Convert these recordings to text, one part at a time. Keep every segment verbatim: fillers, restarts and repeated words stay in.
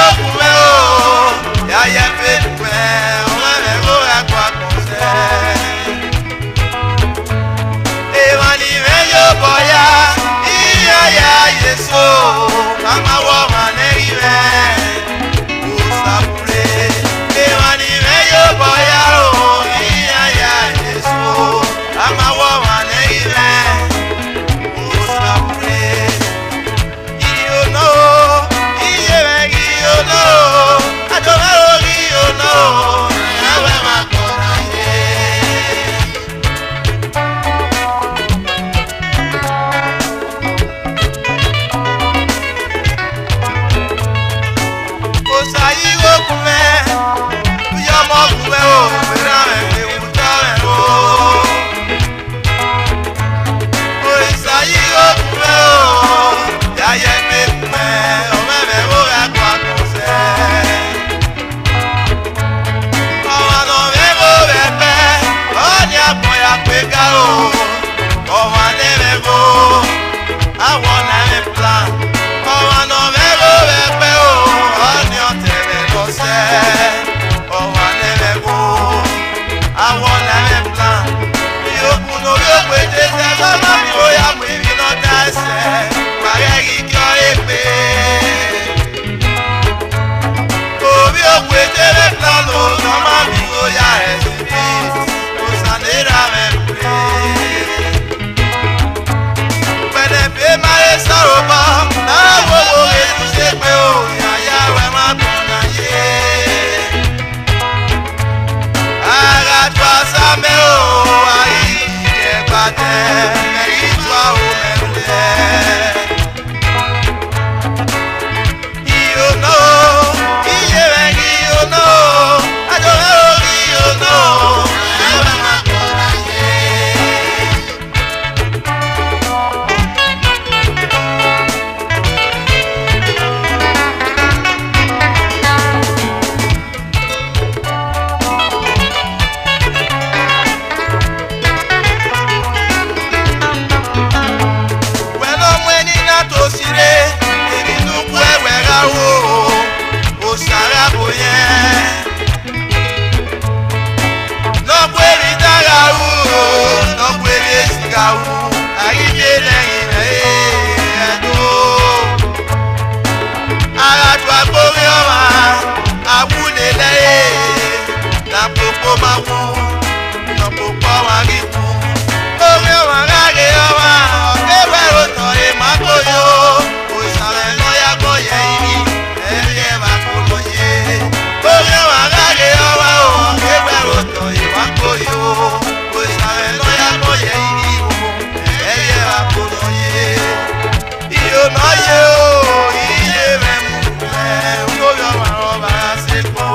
Ogun mwẹ o, ya ye ẹfe nuẹn, ọmọ mwẹ gho gha kua kpọsẹ. Emwa ni mwẹ ye obọ ya, iran ya ye eso, a ma wẹ ọmwa ne ẹ ghi mwẹ. Osa pure, emwa ni mwẹ ye obọ ya o, iran ya ye eso, a ma wẹ ọmwa ne ẹ ghi mwẹ. Osa pure. Iyo nọ o, iye mwẹ ghi iyo nọ o, ajo mwẹ ro ghi iyo nọ o, ẹ wẹ ma kọ na ye. Osa yi igho gu mwẹ, u ye ọmọ gu mwẹ o, erha mwẹ vbe wu tọ mwẹ o. Osa yi igho gu mwẹ o, ya ye ẹfe gu mwẹ, ọmọ mwẹ vbe gha kua kpọsẹ. Ọmwa ne ọ mwẹ igho vbe ẹgbẹ, ọnii agbọn ya kpe ga o, ọmwa ne mwẹ igho, awọ na mwẹ plan. Ọmwa ne ọ mwẹ igho vbe ẹgbẹ o, ọnii ọtẹn mwẹ ne ọ sẹ, ọmwa ne mwẹ igho. Awọ na mwẹ plan. Iyokun ne ovbi okpete sẹ, ọ ma miẹn igho ya mu emwi ne ọ ta ẹsẹ, wa ghẹ ghi gie ọre gbe. Ovbi okpete mwẹ plan o, ne ọ ma miẹn igho ya ẹse bi, Osa ne erha mwẹ rure. Wẹ ne ẹfe ma re sẹ obọ, ne a wo wo ghe ne u si egbe o, ya ya wẹ ma gbọn na ye. A gha tua Asamẹ o, a ghi rhie ẹgbadẹ, mẹ ghi tua aro mwẹ rre. Iyo nọ o, iye mwẹ ghi iyo nọ o, ajo mwẹ ro ghi iyo nọ o, ẹ wẹ ma kọ na ye. Wẹ ne ọ mu ẹni na to si rre, emwi ne u gu ẹwẹ gha ru o, Osa gha bo yẹn. Ne ọ gu emwi dan gha ru o, ne ọ gu emwi esi gha ru, a ghi miẹn ne ẹrinmwi mwẹ ẹdo. A gha tua gbe ovbi ọmwa, a wu lele ẹre, ne akpokpo ma wu, ne ọkpokpo ọmwa ghi wu. Ovbi ọmwa gha ghe ọmwa, ọ keghi wẹ ro otọ re ma gbe oyo, Osa mwẹ ne ọ ya gbọn ye ẹrinmwi, ẹ i ẹmwẹ kpolo ye. Ovbi ọmwa gha ghe ọmwa o, ọ keghi wẹ ro otọ re ma gbe oyo, Osa mwẹ ne ọ ya gbọn ye ẹrinmwi o, ẹ i ẹmwẹ kpolo ye. Iyo nọ ye o, iye mwẹ mu mwẹ, uko vbe ọmwa ọmwa gha sẹ kpo.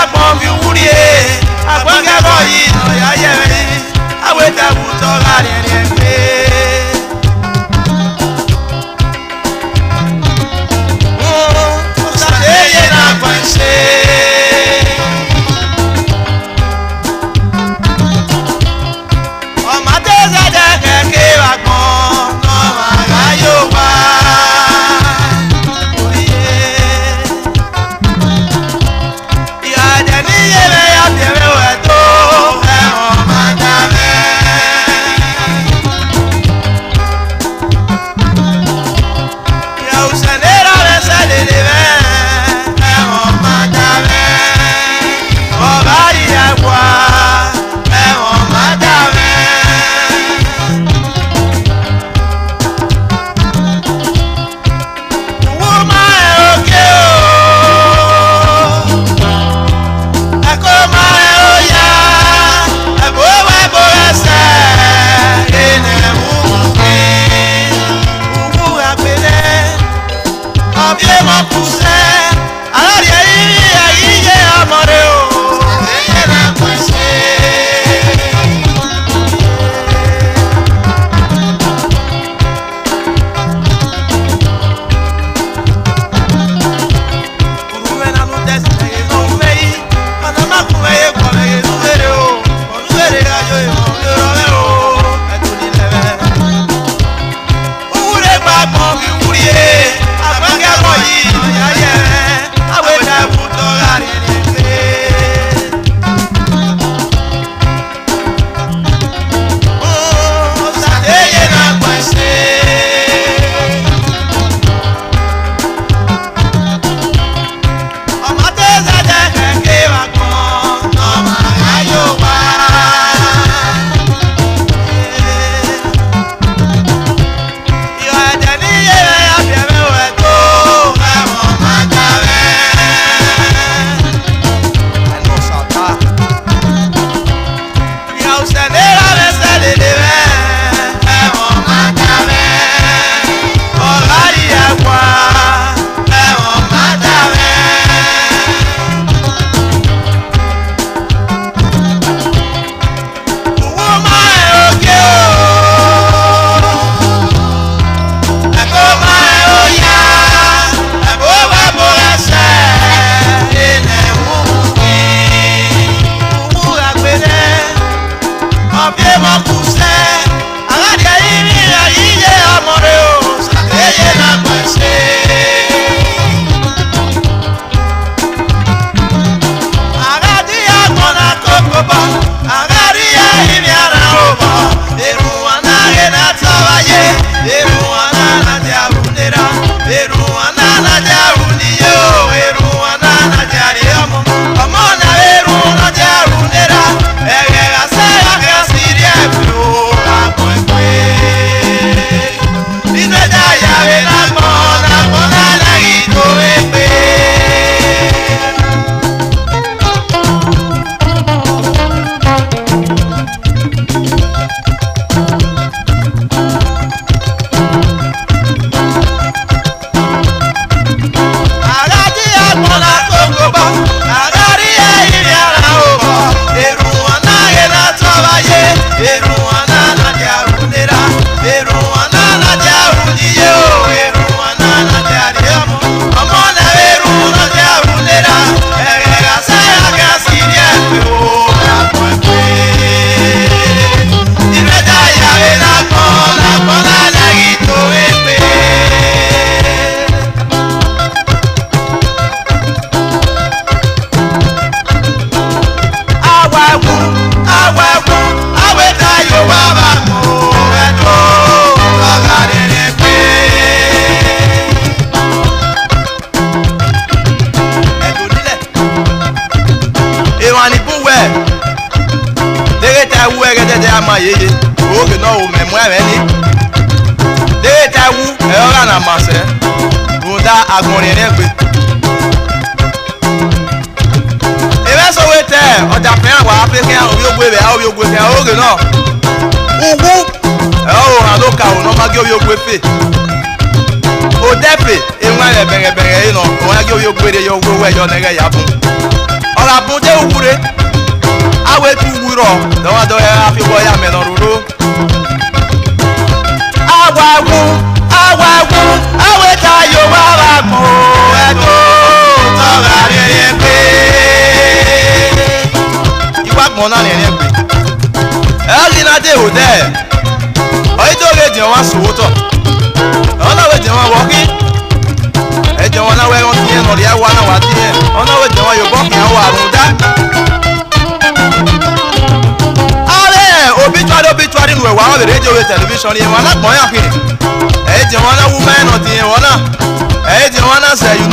Agbọn ghi wurrie, agbọn ghi ẹghọ yi, ọ ya yẹ mwẹ, a wẹ te ẹvbo otọ gha rhiẹnrhiẹn gbe. Osa te ye na guan ẹse. Ọ ma te zẹdẹ kẹkẹ vbe agbọn ne ọ ma gha ye owa. Oye. Ighẹ ẹdẹ ne I ye mwẹ ya biẹ mwẹ ru ẹto, ẹmwẹ ọ ma da mwẹ. Ighẹ usẹ ne erha mwẹ sẹ lele mwẹ, ẹmwẹ ọ ma da mwẹ. Ọ gha rrie ẹwa, ẹmwẹ ọ ma da mwẹ. Uwu ma rẹn ogie o, ẹko ma rẹn oya, ẹvbo ẹvbo ẹvbo ẹsẹ, enẹ uwu khin, uwu gha gbele, ọ biẹ emọ ku sẹ, a gha rhie ẹrinmwi ẹre iye ọmọ rre o, eye na ku ẹse. Urhumwẹ na ne u dẹ sẹ ẹre ne ọ ru mwẹ yi, ọ na ma gun mwẹ ye guọghọ ẹre ne u vberre o, ọ ne u vberre gha yo emọ vbe rrọọ mwẹ o, ẹdẹ ni lẹ mwẹ. Uwu rre gba agbọn ghi wurrie, agbọn ghi ẹghọ yi, ọ ya yẹ mwẹ, a wẹ te ẹvbo otọ gha rhiẹnrhiẹn gbe. Osa te ye na guan ẹse. Ọ ma te zẹdẹ kẹkẹ vbe agbọn ne ọ ma gha ye owa. Ighẹ ẹdẹ ne I ye mwẹ ya biẹ mwẹ ru ẹto, ẹmwẹ ọ ma da mwẹ. Ẹnẹ Osa ta. Ighẹ usẹ ne erha mwẹ sẹ lele mwẹ, ẹmwẹ ọ ma da mwẹ. Ọ gha rrie ẹwa, ẹmwẹ ọ ma da mwẹ. Uwu ma rẹn ogie o, ẹko ma rẹn oya, ẹvbo ẹvbo ẹvbo ẹsẹ, enẹ uwu khin, uwu gha gbele, ọ biẹ emọ ku sẹ, a gha rhie ẹrinmwi ẹre iye ọmọ rre o, eye na guan ẹse. A gha dia agbọn na koko obọ, a gha rhie ẹrinmwi arran obọ, erhunmwu na ghe na tọ vba ye, erhunmwu na na dia ru ne erha, erhunmwu na na dia ru ne iye o, erhunmwu na na dia rrie ọmọ, ọmọ na vbe erhunmwu na dia ru ne erha, ẹghẹ gha sẹ gha khian si rrie ẹvbo o, agbọn egbe. Inu ẹdẹ a ya vbe ne agbọn, ne agbọn na na ghi do vbe egbe. A gha die agbọn na koko obọ, a gha rhie ẹrinmwi arran obọ, erhunmwu na ghe na tọ vba ye, erhunmwu na na dia ru ne erha, erhunmwu na na dia ru ne iye o, erhunmwu na na dia rrie ọmọ, ọmọ na vbe erhunmwu na dia ru ne erha, ẹghẹ gha sẹ gha khian si rrie ẹvbo o, agbọn egbe. Inu ẹdẹ a ya vbe ne agbọn, ne agbọn na na ghi do vbe egbe. Awa ẹwu, awa ẹwu, a wẹ te a ye owa vbe agbọn, ẹdẹ o, ọ gha rhiẹnrhiẹn gbe. Ẹdẹ ni lẹ. Emwa ni bun wẹ, deghẹ te a wu ẹghẹ dẹdẹ a ma yeye, oghe ne ọ ru mẹ mu ẹmwẹ ni. Deghẹ te a wu, ẹ i ra na ma sẹ, rhunmwuda agbọn rhiẹnrhiẹn gbe. Emwa eso wẹ te ọdafẹn iran wa fe khian ovbiogue vbe a ovbiogue khian oghe nọ. Uwu, ẹ i re ohan ne okaro ne ọ ma gie ovbiogue fe. Odẹ fe, ewan ẹbẹnrẹn ẹbẹnrẹn ẹre nọ, ọ ma gie ovbiogue rre ye ọghe owẹ yọ ne ẹghẹ ya bun. Ọ Ra bun de uwu rre, a wẹ te uwu rrọọ, dọmwadẹ ọre a fi obọ ya mẹ ne ọ roro. A wa wu, a wa wu, a wẹ te a ye owa vbe agbọn o, ẹdẹ otọ gha rhiẹnrhiẹn gbe. I wa agbọn na rhiẹnrhiẹn gbe. Ẹ ghi na de ho dẹ. Ọ i do ghe ediọn mwa sẹ otọ. Ọ na wẹ ediọn mwa vbe ọ khin. Ediọn mwa na wẹ ẹghẹ ọtiẹn ne ọ rhie ẹwa na wa tiẹn. Ọ na wẹ ediọn mwa ye obọ khian wa rhunmwuda. Avbe obituary obituary ne uwẹ wa vbe rre rediọ vbe television rẹn, emwa na gbọn iran khin. Ediọn mwa na wu ma ẹn ne ọ tiẹn vbọ na. Ediọn mwa na zẹ ye